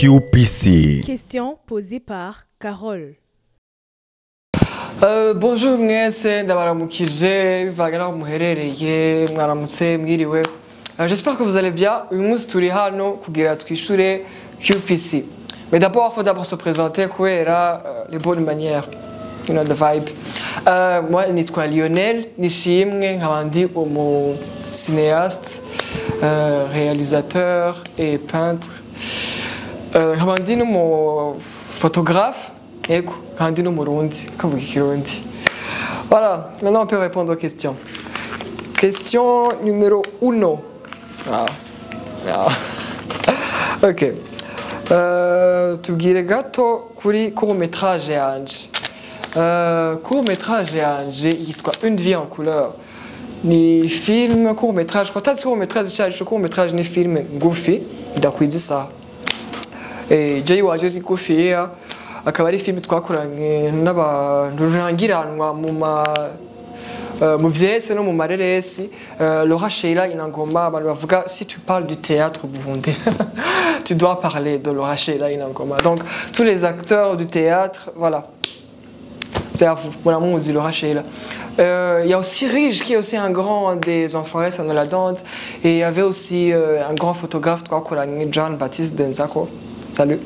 QPC. Question posée par Carole. Bonjour mwese, ndabaramukije bivanye n'aho muherereye, mwaramutse, mwiriwe. J'espère que vous allez bien. Uyu munsi turi hano kugira twishure QPC. Mais d'abord, il faut d'abord se présenter kubera les bonnes manières. You know the vibe. Moi nitwa Lionel Nishimwe, nkaba ndi umu cinéaste, réalisateur et peintre. Nkaba ndi n'umu photographe, yego, nkaba ndi n'umurundi, kavuga ikirundi. Voilà, maintenant on peut répondre aux questions. Question numéro 1. Ah. Ah. Ok. Tubwire gato kuri court métrage yanje. Court métrage yanje yitwa Une vie en couleur. Ni film court métrage. Kwa tazi court métrage cyari court métrage ni film ngufi idakwiza isaha. Je waje ni ngufi, akaba ari film twakoranye n'abantu rurangiranwa mu ma mu vyese no mu mareresi, Laura Sheila Inangoma. Abantu bavuga, si tu parles du théâtre burundais, tu dois parler de Laura Sheila Inangoma. Donc tous les acteurs du théâtre, voilà, c'est à vous. Muramuzi Laura Sheila. Il y a aussi Rige qui est aussi un grand des Enfoirés de la danse, et il y avait aussi un grand photographe twakoranye, John Baptiste Denzako. Salut.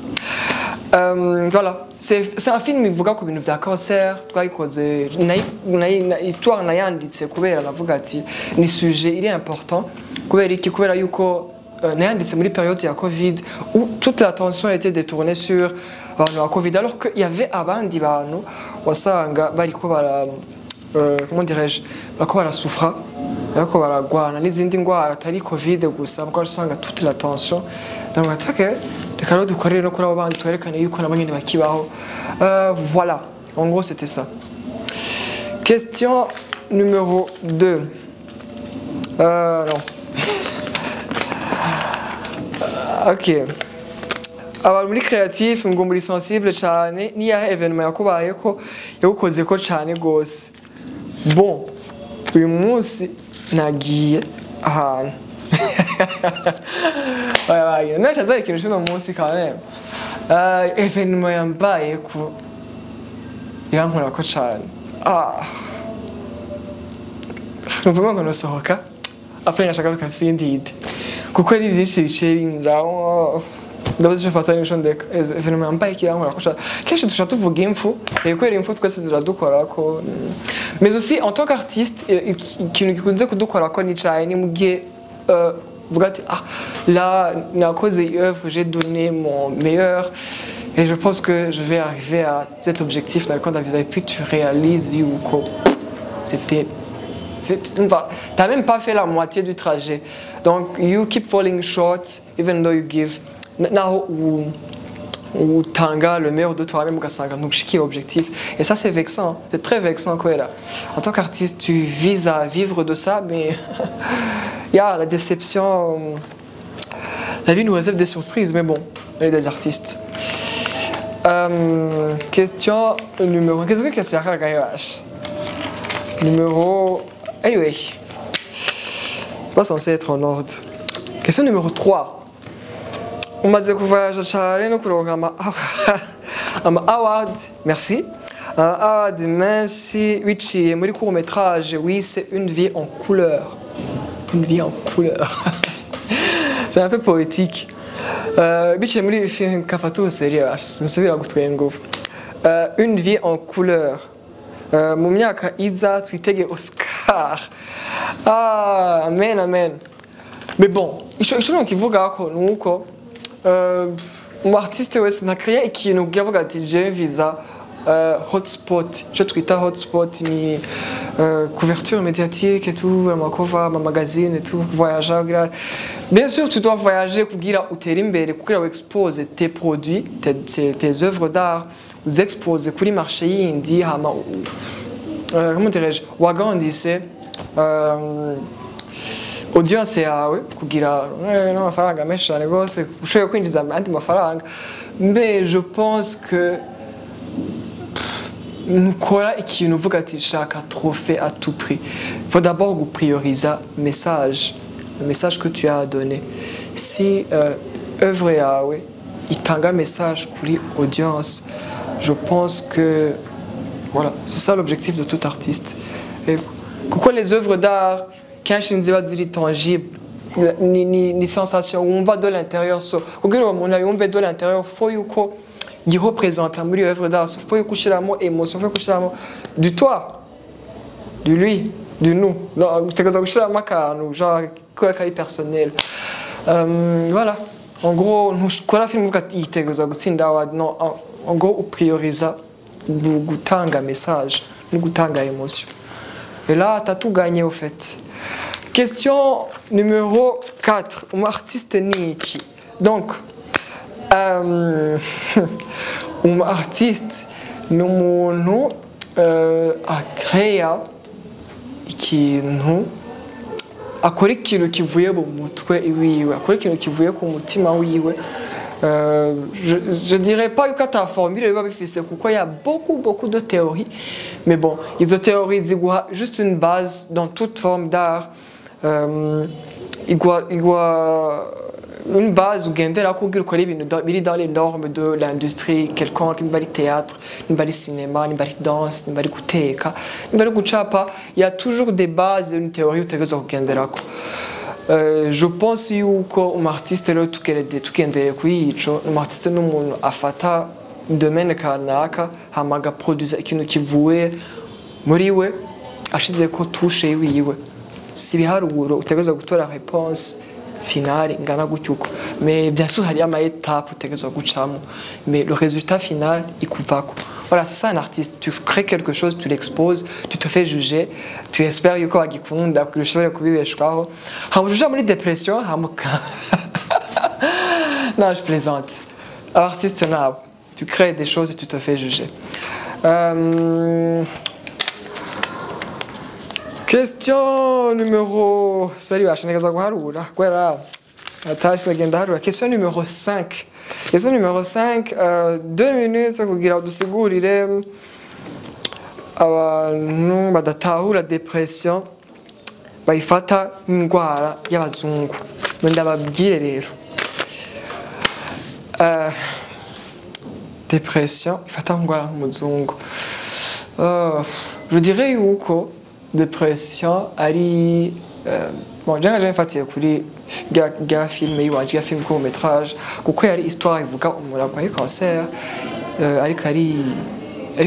Voilà, c'est un film ivuga ku bintu vya cancer. Twayikoze histoire nayanditse kubera navuga ati ni sujet iri important. Kubera iki? Kubera yuko nayanditse muri période ya Covid où toute l'attention était détournée sur abantu ba Covid, alors qu'il y avait abandi bantu wasanga bariko bara comment dirais-je, bariko barasufra, bariko baragwana n'izindi ndwara atari Covid gusa, kuko usanga toute l'attention. Donc ati ok, reka rero dukorere no kuri abo bandi, twerekane yuko nabo nyene bakibaho. Voilà, en gros c'était ça. Question numéro 2. Non. Ok. Abantu muri créatif ngo muri sensible cyane, niyahe événement yakubayeko yagukozeko cyane gose? Bon, uyu munsi nagiye ahantu. Oya, naca zari ikintu c'uno munsi quand même. Événement yambaye ku irankorako cane. Ah. Numva ngo nosohoka après ngashaka gukafisa iyindi idée. Kuko ari byinshi biciye binzaho. Ndabuze icyo mfata n'ico ndeka. Événement yambaye ikirankorako cane. Kenshi duca tuvuga impfu, kubera impfu twese ziradukorako. Mais aussi en tant qu'artiste, ikintu gikunze kudukorako ni cane ni mu gihe uvuga ati ah là nakoze œuvre, j'ai donné mon meilleur et je pense que je vais arriver à cet objectif dans le cadre de, et puis tu réalises yuko c'était c'est, enfin, t'as même pas fait la moitié du trajet. Donc you keep falling short even though you give, naho utanga le meilleur de toi-même, ugasanga ntushikire objectif, et ça c'est vexant, c'est très vexant kubera en tant qu'artiste tu vises à vivre de ça, mais y a la déception, la vie nous réserve des surprises, mais bon, on est des artistes. Question numéro, qu'est-ce que question numéro, anyway, pas censé être en ordre. Question numéro 3. Umaze kuvoyaja cyane no kuronka ama award, merci, ama award menshi biciye muri court métrage wise Une vie en couleur. Une vie en couleur, c'est un peu poétique. Biciye muri film kafatu serious nsubira gutwenga ubu. Une vie en couleur. Mu myaka iza twitege Oscar. Ah, amen amen. Mais bon, ico nokivuga ko nuko umu artiste wese ntakriya ikintu kugira ati je visa hotspot. Ico twita hotspot ni couverture médiatique et tout, amakova, ama magazine et tout, voyager kugira. Bien sûr tu dois voyager kugira utere imbere, kugira expose tes produits, tes œuvres d'art, uzexpose kuri marché yindi, hama comment dirais-je, wagandise audience yawe kugira n'amafaranga menshi cyane rwose ushoboye kwinjiza andi mafaranga. Mais je pense que nukora ikintu uvuga ati shaka trophée à tout prix, faut d'abord guprioriser message, le message que tu as à donner. Si œuvre yawe itanga message kuri audience. Je pense que voilà, c'est ça l'objectif de tout artiste. Et kuko les œuvres d'art kenshi nziba ziri tangible, ni sensation wumva de l'intérieur. So kugira uwo muntu ayumve de l'intérieur, faut yuko yireprésenta muri œuvre d'art. So faut yuko ushiramo émotion, faut yuko ushiramo du toi, du lui, du nous. Non, utegerezwa gushiramo akantu genre kubera ko ari personnel. Voilà, en gros ntukora film uvuga ati yitegerezwa gutsinda award. Non, en gros uprioriza gutanga message no gutanga émotion, et là t'as tout gagné au fait. Question numéro 4: umu artiste ni iki? Donc umu artiste ni umuntu akreya ikintu, akora ikintu kivuye mu mutwe wiwe, akora ikintu kivuye ku mutima wiwe. Je dirais pas yuko ata formule biba bifise, kuko y a beaucoup beaucoup de théories, mais bon, izo théories ziguha juste une base. Dans toute forme d'art, iguha une base ugendera kugira ukore ibintu biri dans les normes de l'industrie quelconque, nimba ari théâtre, nimba ari cinéma, nimba ari danse, nimba ari guteka, nimba ari gucapa. Il y a toujours des bases, une théorie utegerezwa kugenderako. Je pense yuko umu artiste rero, tugendeye kuri ico, umu artiste n'umuntu afata domaine kanaka hama agaproduza ikintu kivuye muri we, ashizeko touche wiwe. Si ibiharuro utegerezwa gutora réponse finale ingana gutyo uko, mais bien sûr hari ama étape utegerezwa gucamo, mais le résultat final ikuvako. Voilà, c'est ça un artiste. Tu crées quelque chose, tu l'exposes, tu te fais juger, tu espères yuko bagikunda kugira ushobore kubibeshwaho, hama uja muri dépression, hama non, je plaisante. Artiste nabo, tu crées des choses et tu te fais juger. Question numéro, sorry, basha ntegeza guharura kubera atashye agenda harura. Question numéro 5. Question numéro 5, 2 minutes kugira dusigurire abantu badatahura dépression, bayifata nk'indwara y'abazungu. Ngo ndababwire rero, dépression ifata nk'indwara nk'umuzungu. Je dirais yuko dépression ari bon, j'ai mfatiye kuri rya film yiwanje, rya film court métrage, kuko yari histoire ivuga umuntu arwaye cancer, ariko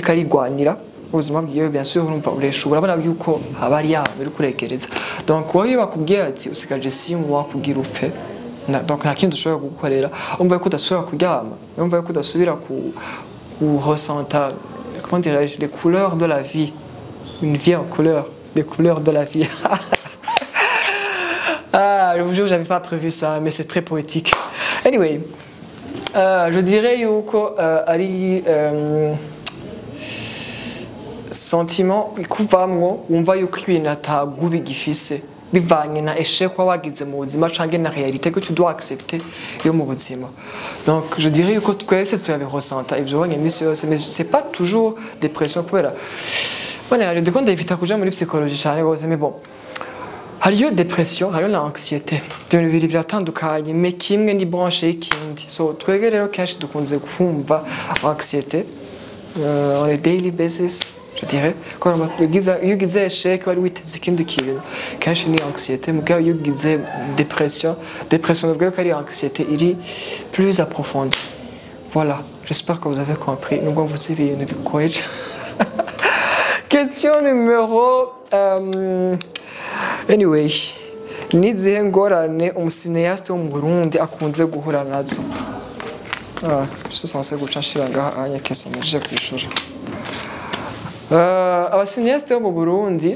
arigwanira ubuzima bwiwe. Bien sûr urumva uresha, urabona yuko haba ari yaho uri kurekereza. Donc wowe iyo bakubwiye ati usigaje 6 mois kugira upfe, donc nta kindi ushobora gukorera, umva yuko udasubira kuryama, umva yuko udasubira ku ressentir, comment dirais-je, les couleurs de la vie, une vie en couleur, les couleurs de la vie. Ah, je vous jure, j'avais pas prévu ça, mais c'est très poétique. Anyway, je dirais yuko ari sentiment ikuvamwo, wumva yuko ibintu atagu bigifise, bivanye na échec waba wagize mu buzima canke na réalité que tu dois accepter yo mu buzima. Donc je dirais yuko twese turabiressenta ivyo ubonye imisi yose, mais c'est pas toujours dépression, kubera bane ndiko ndabifita kuja muri psychologie cane gose. Mais bon, hariyo dépression, hariyo na anxiété, ibyo bintu bibiri biratandukanye, mais kimwe ni branche y'ikindi. So twebwe rero kenshi dukunze kumva anxiété on a daily basis, je dirais. Ko iyo ugize échec wari witeze ikindi kintu, kenshi ni anxiété. Mugabo iyo ugize dépression, dépression ndavuga ko ari anxiété iri plus approfondie. Voilà, j'espère que vous avez compris, nubwo mvuze ibintu bigoye. Question numéro anyway, ni izihe ngorane umucinéaste wo mu Burundi akunze guhura nazo? Ah, je suis censé guca nshira ngaha anya question mujije kwishura. Abacinéaste bo mu Burundi,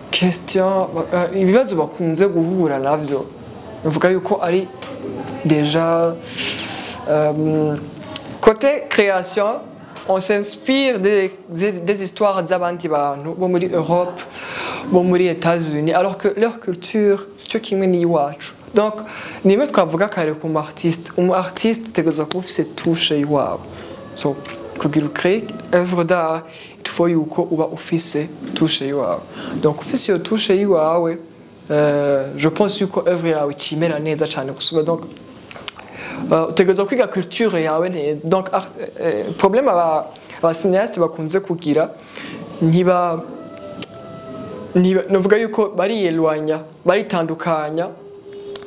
question, ibibazo bakunze guhura navyo, bavuga yuko ari déjà côté création, on s'inspire des histoires z'abandi bantu bo muri Europe, bo muri États-Unis, alors que leur culture sico kimwe n'iyiwacu. Donc nimwe twavuga kare ku mu artiste, umu artiste utegerezwa kuba ufise touche y'iwawe. So kugira ucrée œuvre d'art, il faut yuko uba ufise touche y'iwawe. Donc ufise iyo touche y'iwawe, je pense yuko œuvre yawe ikimera neza cyane gusumba. Donc Utegerezwa kwiga culture yawe neza. Donc problème aba cinéaste bakunze kugira, ntiba novuga yuko bariyelwanya, baritandukanya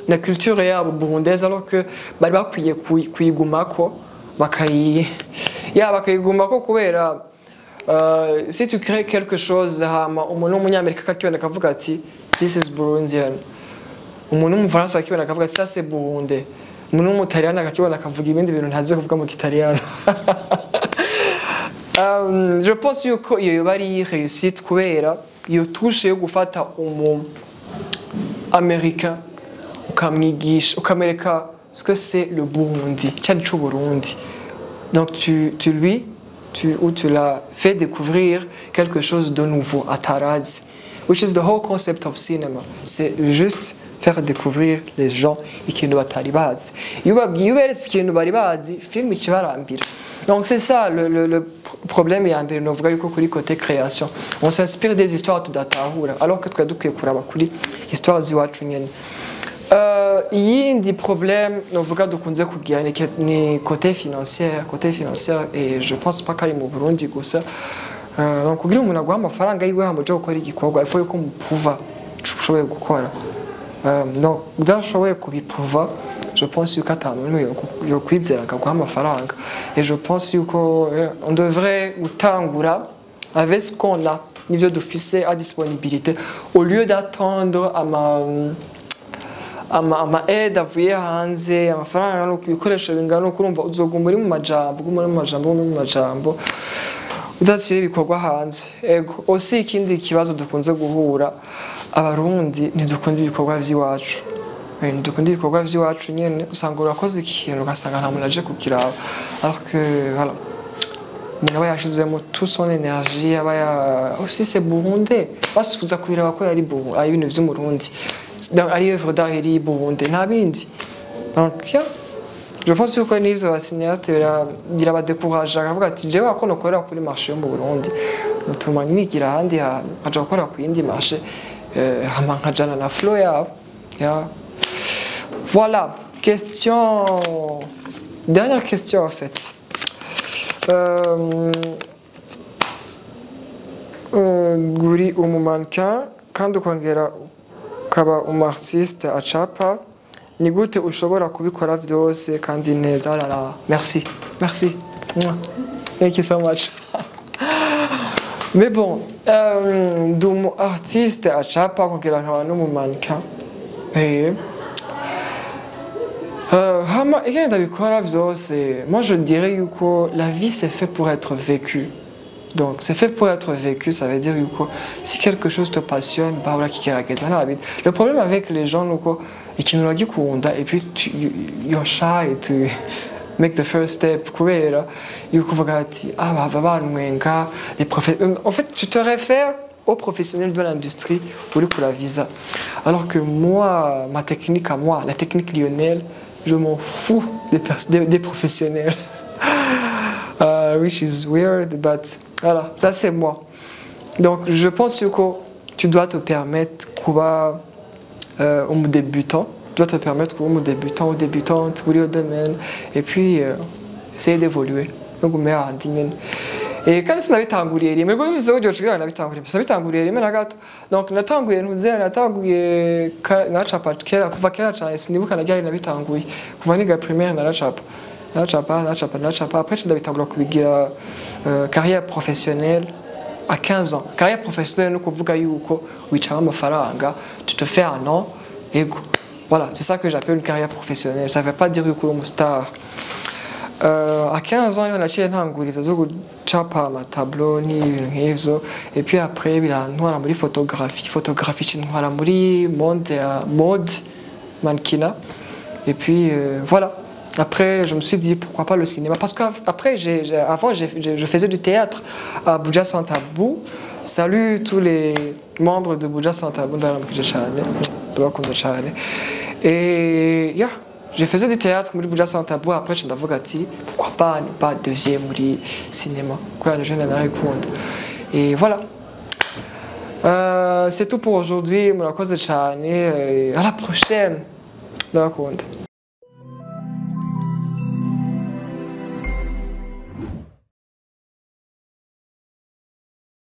na culture yabo burundaise, alors que bari bakwiye kuyigumako, bakayi ya bakayigumako, kubera si tu crées quelque chose, hama umuntu w'umunyamerika akakibona akavuga ati: "This is Burundian." Umuntu w'umufaransa akakibona akavuga ati: "Ça, c'est burundais." Umuntu w'umutaliyani akakibona akavuga ibindi bintu ntazi kuvuga mu kitaliyano. Je pense yuko iyo yoba ari réussite, kubera iyo touche yo gufata umu américain, ukamwigisha, ukamwereka ce que c'est le Burundi, cyari c'u Burundi. Donc tu lui tu, ou tu l'as fait découvrir quelque chose de nouveau atarazi, which is the whole concept of cinema. C'est juste faire découvrir les gens ikintu batari bazi. Iyo ubabwiye, iyo uberetse ikintu bari bazi, film ikibarambira. Donc c'est ça le problème ya mbere novuga yuko kuri côté création, on s'inspire des histoires tudatahura, alors que twari dukwiye kuraba kuri histoires z'iwacu nyene. Iyindi problème novuga dukunze kugira ni côté financière. Côté financière, et je pense pas ko ari mu Burundi gusa. Donc kugira umuntu aguha amafaranga yiwe hama uje gukora igikorwa, il faut yuko muprouva ico ushoboye gukora. Donc udashoboye kubiprouva, je pense yuko ata muntu yokwizera akaguha amafaranga. Et je pense yuko on devrait gutangura avec ce qu'on a, n'ivyo dufise à disponibilité, au lieu d'attendre ama aide avuye hanze, amafaranga angana uku, ibikoresho bingana uku. Urumva uzoguma uri mu majambo, uguma uri mu majambo, uguma uri mu majambo, udashyira ibikorwa hanze. Ego, aussi ikindi kibazo dukunze guhura, Abarundi ntidukunda ibikorwa vy'iwacu. Ntidukunda ibikorwa vy'iwacu nyene. Usanga urakoze ikintu, ugasanga nta muntu aje kukiraba, alors que voilà, umuntu aba yashizemo tout son énergie, aba ya aussi c'est burundais, basufuza kubiraba ko yari Burundi, ari ibintu vy'Umurundi. Donc, ari œuvre d'art iri Burundi, nta bindi. Donc yeah, je pense yuko n'ivyo ba cinéaste birabadécourage, akavuga ati: "Jewe ako nokorera kuri marché yo mu Burundi, nutuma nigira ahandi hantu, nkaja gukora ku yindi marché, hama nkajana na flow yabo." Yeah. Voilà, question, dernière question en fait. Uri umumannequin kandi ukongera ukaba umu artiste acapa, ni gute ushobora kubikora vyose kandi neza? Oh là là, merci, merci. Mouah. Thank you so much. Mais bon, ndi umu artiste acapa, kongera nkaba n'umumannequin. Hama ingene ndabikora vyose, moi je dirais yuko la vie, c'est fait pour être vécu. Donc c'est fait pour être vécu, ça veut dire yuko si quelque chose te passionne, bah urakigerageza, nta bindi. Le problème avec les gens nuko ikintu uragikunda et puis you're shy to make the first step, kubera yuko uvuga ati: "Ah, bava bantwenga les En fait, tu te réfères aux professionnels de l'industrie uri kuravisa, alors que moi, ma technique à moi, la technique Lionel, je m'en fous des professionnels, which is weird, but voilà, ça c'est moi. Donc je pense que tu dois te permettre kuba umu débutant, tu dois te permettre kuba umu débutant ou débutante uri au domaine et puis essayer d'évoluer no gume hahandi nyene. Eh, kandi sinabitanguriye rimwe rwo bivuze ko kugira nabitanguriye, sinabitanguriye rimwe na gato. Donc natanguye ntuze, natanguye nacapa kera, kuva kera cyane. Sinibuka na ryari nabitanguye. Kuva niga primaire naracapa, naracapa, naracapa, naracapa. Après ndabitangura kubigira carrière professionnelle à 15 ans. Carrière professionnelle no kuvuga yuko wicara amafaranga, tu te fais un nom. Ego, voilà, c'est ça que j'appelle une carrière professionnelle. Ça veut pas dire yuko uri umu star. À 15 ans niho naciye ntangura ivyo vyo gucapa amatableau n'ibintu nk'ivyo. Et puis après birantwara muri photographie, photographie icintwara muri monde ya mode, mannequinat. Et puis voilà, après je me suis dit: pourquoi pas le cinéma? Parce qu'après avant je faisais du théâtre à Buja Sans Tabou. Salut tous les membres de Buja Sans Tabou, ndaramukije cane, ndabakunda cane. Et yeah, j'ai fait du théâtre muri Buja Sans Tabou. Après ndavuga ati: pourquoi pas ne pas devenir muri cinéma, kubera na jeune narabikunda. Et voilà. C'est tout pour aujourd'hui. Murakoze cane. À la prochaine, ndabakunda.